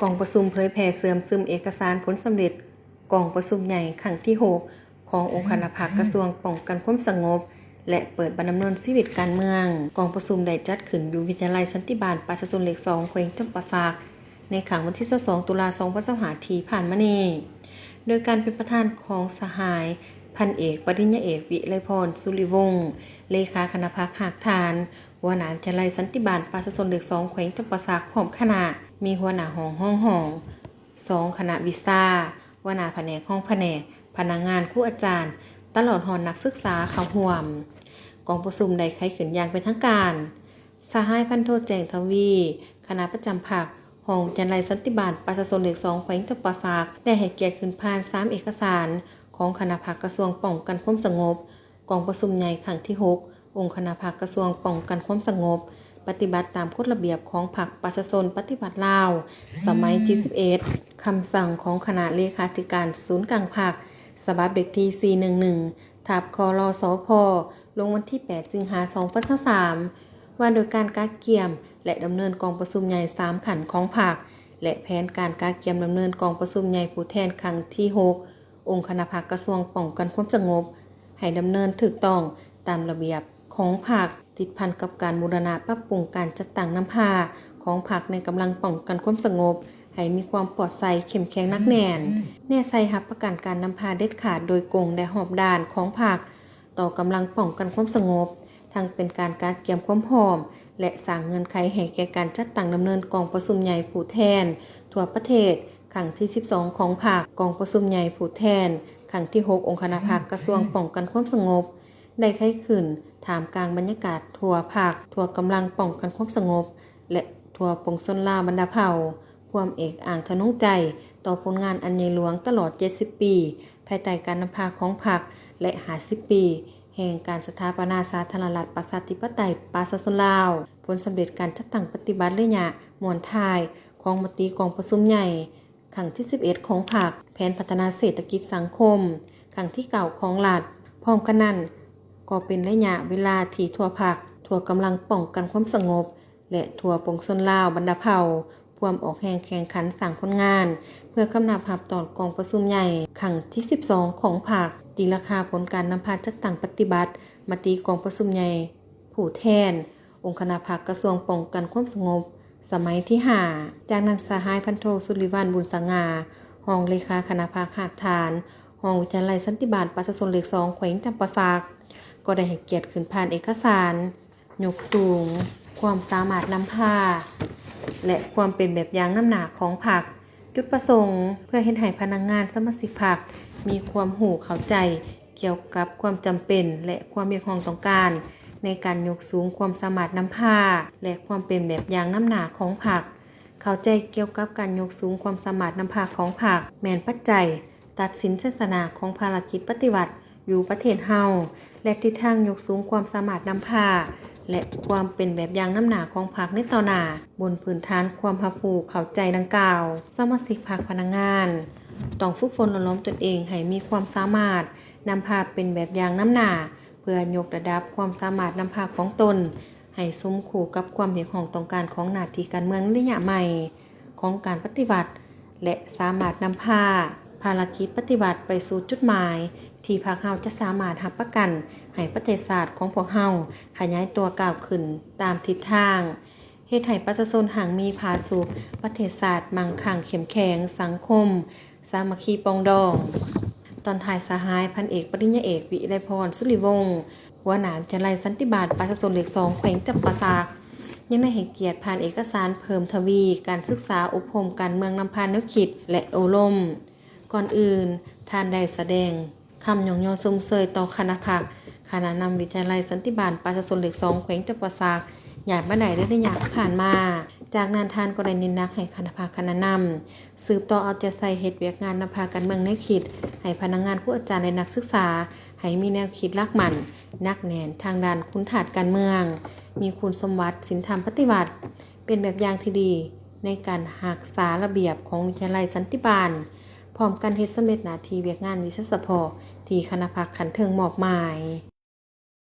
ກອງປະຊຸມເຜີຍແຜ່ເຊື່ອມຊຶມເອກະສານຜົນສຳເລັດກອງປະຊຸມໃຫຍ່ຄັ້ງທີຫົກ ຂອງອົງຄະນະພັກກະຊວງປ້ອງກັນຄວາມສະຫງົບ ແລະ ເປີດບັດດຳເນີນຊີວິດການເມືອງ. ກອງປະຊຸມໄດ້ຈັດຂຶ້ນຢູ່ວິທະຍາໄລສັນຕິບານປະຊາຊົນເລກສອງ ແຂວງຈຳປາສັກ ໃນຄ່ຳວັນທີຊາວສອງ ຕຸລາ ສອງພັນຊາວຫ້າ ທີ່ຜ່ານມານີ້ ໂດຍການເປັນປະທານຂອງສະຫາຍພັນເອກ ປະລິນຍາເອກ ວິໄລພອນ ສຸລິວົງ ເລຂາຄະນະພັກຮາກຖານ ຫົວໜ້າວິທະຍາໄລສັນຕິບານປະຊາຊົນເລກສອງ ແຂວງຈຳປາສັກ ພ້ອມຄະນະ, ມີຫົວໜ້າຫ້ອງ, ຮອງຫ້ອງ, ສອງຄະນະວິຊາ, ຫົວໜ້າພະແນກ, ຮອງພະແນກ, ພະນັກງານ, ຄູອາຈານ ຕະຫຼອດຮອດນັກສຶກສາເຂົ້າຮ່ວມ. ກອງປະຊຸມໄດ້ໄຂຂຶ້ນຢ່າງເປັນທາງການ. ສະຫາຍພັນໂທ ແຈ້ງທະວີ ຄະນະປະຈຳພັກ ຫ້ອງວິທະຍາໄລສັນຕິບານປະຊາຊົນເລກສອງ ແຂວງຈຳປາສັກ ໄດ້ໃຫ້ກຽດຂຶ້ນຜ່ານສາມເອກະສານຂອງຄະນະພັກກະຊວງປ້ອງກັນຄວາມສະຫງົບ ກອງປະຊຸມໃຫຍ່ຄັ້ງທີຫົກ ອົງຄະນະພັກກະຊວງປ້ອງກັນຄວາມສະຫງົບ ປະຕິບັດຕາມກົດລະບຽບຂອງພັກປະຊາຊົນປະຕິວັດລາວ ສະໄໝທີສິບເອັດ, ຄຳສັ່ງຂອງຄະນະເລຂາທິການສູນກາງພັກ ສະບັບເລກທີສີ່ໜຶ່ງໜຶ່ງ ທັບ ຄລສພ ລົງວັນທີແປດ ສິງຫາ ສອງພັນຊາວສາມ ວ່າດ້ວຍການກະກຽມ ແລະ ດຳເນີນກອງປະຊຸມໃຫຍ່ສາມຂັ້ນຂອງພັກ ແລະ ແຜນການກະກຽມດຳເນີນກອງປະຊຸມໃຫຍ່ຜູ້ແທນຄັ້ງທີຫົກ ອົງຄະນະພັກກະຊວງປ້ອງກັນຄວາມສະຫງົບ ໃຫ້ດຳເນີນຖືກຕ້ອງຕາມລະບຽບຂອງພັກ, ຕິດພັນກັບການບູລະນະປັບປຸງການຈັດຕັ້ງນຳພາຂອງພັກໃນກຳລັງປ້ອງກັນຄວາມສະຫງົບ ໃຫ້ມີຄວາມປອດໃສ, ເຂັ້ມແຂງ, ໜັກແໜ້ນ, ແນໃສ່ຮັບປະກັນການນຳພາເດັດຂາດ, ໂດຍກົງ ແລະ ຮອບດ້ານຂອງພັກ ຕໍ່ກຳລັງປ້ອງກັນຄວາມສະຫງົບ, ທັງເປັນການກະກຽມຄວາມພ້ອມ ແລະ ສ້າງເງື່ອນໄຂໃຫ້ແກ່ການຈັດຕັ້ງດຳເນີນກອງປະຊຸມໃຫຍ່ຜູ້ແທນທົ່ວປະເທດຄັ້ງທີສິບສອງຂອງພັກ, ກອງປະຊຸມໃຫຍ່ຜູ້ແທນຄັ້ງທີຫົກ ອົງຄະນະພັກກະຊວງປ້ອງກັນຄວາມສະຫງົບ ໄດ້ໄຂຂຶ້ນທ່າມກາງບັນຍາກາດທົ່ວພັກ, ທົ່ວກຳລັງປ້ອງກັນຄວາມສະຫງົບ ແລະ ທົ່ວປວງຊົນລາວບັນດາເຜົ່າ. ຄວາມເອກອ້າງທະນົງໃຈຕໍ່ຜົນງານອັນໃຫຍ່ຫຼວງຕະຫຼອດເຈັດສິບປີ ພາຍໃຕ້ການນຳພາຂອງພັກ ແລະ ຫ້າສິບປີແຫ່ງການສະຖາປະນາສາທາລະນະລັດປະຊາທິປະໄຕປະຊາຊົນລາວ, ຜົນສຳເລັດການຈັດຕັ້ງປະຕິບັດໄລຍະມ້ວນທ້າຍຂອງມະຕິກອງປະຊຸມໃຫຍ່ຄັ້ງທີສິບເອັດຂອງພັກ, ແຜນພັດທະນາເສດຖະກິດສັງຄົມຄັ້ງທີເກົ້າຂອງລັດ. ພ້ອມກັນນັ້ນ ກໍເປັນໄລຍະເວລາທີ່ທົ່ວພັກ, ທົ່ວກຳລັງປ້ອງກັນຄວາມສະຫງົບ ແລະ ທົ່ວປວງຊົນລາວບັນດາເຜົ່າ ພວມອອກແຮງແຂ່ງຂັນສ້າງຜົນງານ ເພື່ອກຳນັບຮັບຕ້ອນກອງປະຊຸມໃຫຍ່ຄັ້ງທີສິບສອງຂອງພັກ, ຕີລາຄາຜົນການນຳພາຈັດຕັ້ງປະຕິບັດມະຕິກອງປະຊຸມໃຫຍ່ຜູ້ແທນອົງຄະນະພັກກະຊວງປ້ອງກັນຄວາມສະຫງົບສະໄໝທີຫ້າ. ຈາກນັ້ນ ສະຫາຍພັນໂທ ສຸລິວັນ ບຸນສະຫງ່າ ຮອງເລຂາຄະນະພັກຮາກຖານ ຫ້ອງວິທະຍາໄລສັນຕິບານປະຊາຊົນເລກສອງ ແຂວງຈຳປາສັກ ກໍໄດ້ໃຫ້ກຽດຂຶ້ນຜ່ານເອກະສານ ຍົກສູງຄວາມສາມາດນຳພາ ແລະ ຄວາມເປັນແບບຢ່າງນຳໜ້າຂອງພັກ. ຈຸດປະສົງ ເພື່ອເຮັດໃຫ້ພະນັກງານສະມາຊິກພັກມີຄວາມຮູ້ເຂົ້າໃຈກ່ຽວກັບຄວາມຈຳເປັນ ແລະ ຄວາມຮຽກຮ້ອງຕ້ອງການໃນການຍົກສູງຄວາມສາມາດນຳພາ ແລະ ຄວາມເປັນແບບຢ່າງນຳໜ້າຂອງພັກ. ເຂົ້າໃຈກ່ຽວກັບການຍົກສູງຄວາມສາມາດນຳພາຂອງພັກ ແມ່ນປັດໄຈ ຕັດສິນໄຊຊະນະຂອງພາລະກິດປະຕິວັດຢູ່ປະເທດເຮົາ ແລະ ທິດທາງຍົກສູງຄວາມສາມາດນຳພາ ແລະ ຄວາມເປັນແບບຢ່າງນຳໜ້າຂອງພັກໃນຕໍ່ໜ້າ ບົນພື້ນຖານຄວາມຮັບຮູ້ເຂົ້າໃຈດັ່ງກ່າວ. ສະມາຊິກພັກພະນັກງານ ຕ້ອງຝຶກຝົນຫຼໍ່ຫຼອມຕົນເອງໃຫ້ມີຄວາມສາມາດນຳພາເປັນແບບຢ່າງນຳໜ້າ ເພື່ອຍົກລະດັບຄວາມສາມາດນຳພາຂອງຕົນ ໃຫ້ສົມຄູ່ກັບຄວາມຮຽກຮ້ອງຕ້ອງການຂອງໜ້າທີ່ການເມືອງໃນໄລຍະໃໝ່ຂອງການປະຕິວັດ ແລະ ສາມາດນຳພາພາລະກິດປະຕິວັດໄປສູ່ຈຸດໝາຍທີ່ພັກເຮົາຈະສາມາດຮັບປະກັນໃຫ້ປະເທດຊາດຂອງພວກເຮົາຂະຫຍາຍຕົວກ້າວຂຶ້ນຕາມທິດທາງ, ເຮັດໃຫ້ປະຊາຊົນຮັ່ງມີຜາສຸກ, ປະເທດຊາດມັ່ງຄັ່ງເຂັ້ມແຂງ, ສັງຄົມ ສາມັກຄີປອງດອງ. ຕອນທ້າຍ ສະຫາຍພັນເອກ ປະລິນຍາເອກ ວິໄລພອນ ສຸລິວົງ ຫົວໜ້າວິທະຍາໄລສັນຕິບານປະຊາຊົນເລກສອງ ແຂວງຈຳປາສັກ ຍັງໄດ້ໃຫ້ກຽດຜ່ານເອກະສານເພີ່ມທະວີການສຶກສາອົບຮົມການເມືອງນຳພາແນວຄິດ ແລະ ໂອ້ລົມ. ກ່ອນອື່ນ ທ່ານໄດ້ສະແດງຄຳຍ້ອງຍໍຊົມເຊີຍຕໍ່ຄະນະພັກ, ຄະນະນຳວິທະຍາໄລສັນຕິບານປະຊາຊົນເລກສອງ ແຂວງຈຳປາສັກ ຢ່າງບໍ່ໄດ້ໃນໄລຍະຜ່ານມາ. ຈາກນັ້ນ ທ່ານກໍໄດ້ເນັ້ນໜັກໃຫ້ຄະນະພັກ, ຄະນະນຳ ສືບຕໍ່ເອົາໃຈໃສ່ເຮັດວຽກງານນຳພາການເມືອງແນວຄິດ ໃຫ້ພະນັກງານ, ຄູອາຈານ ແລະ ນັກສຶກສາ ໃຫ້ມີແນວຄິດຫຼັກໝັ້ນ, ໜັກແໜ້ນທາງດ້ານຄຸນທາດການເມືອງ, ມີຄຸນສົມບັດສິນທຳປະຕິວັດ ເປັນແບບຢ່າງທີ່ດີໃນການຮັກສາລະບຽບຂອງວິທະຍາໄລສັນຕິບານ, ພ້ອມກັນເຮັດສຳເລັດໜ້າທີ່ວຽກງານວິຊາສະເພາະທີ່ຄະນະພັກຂັ້ນເທິງມອບໝາຍ.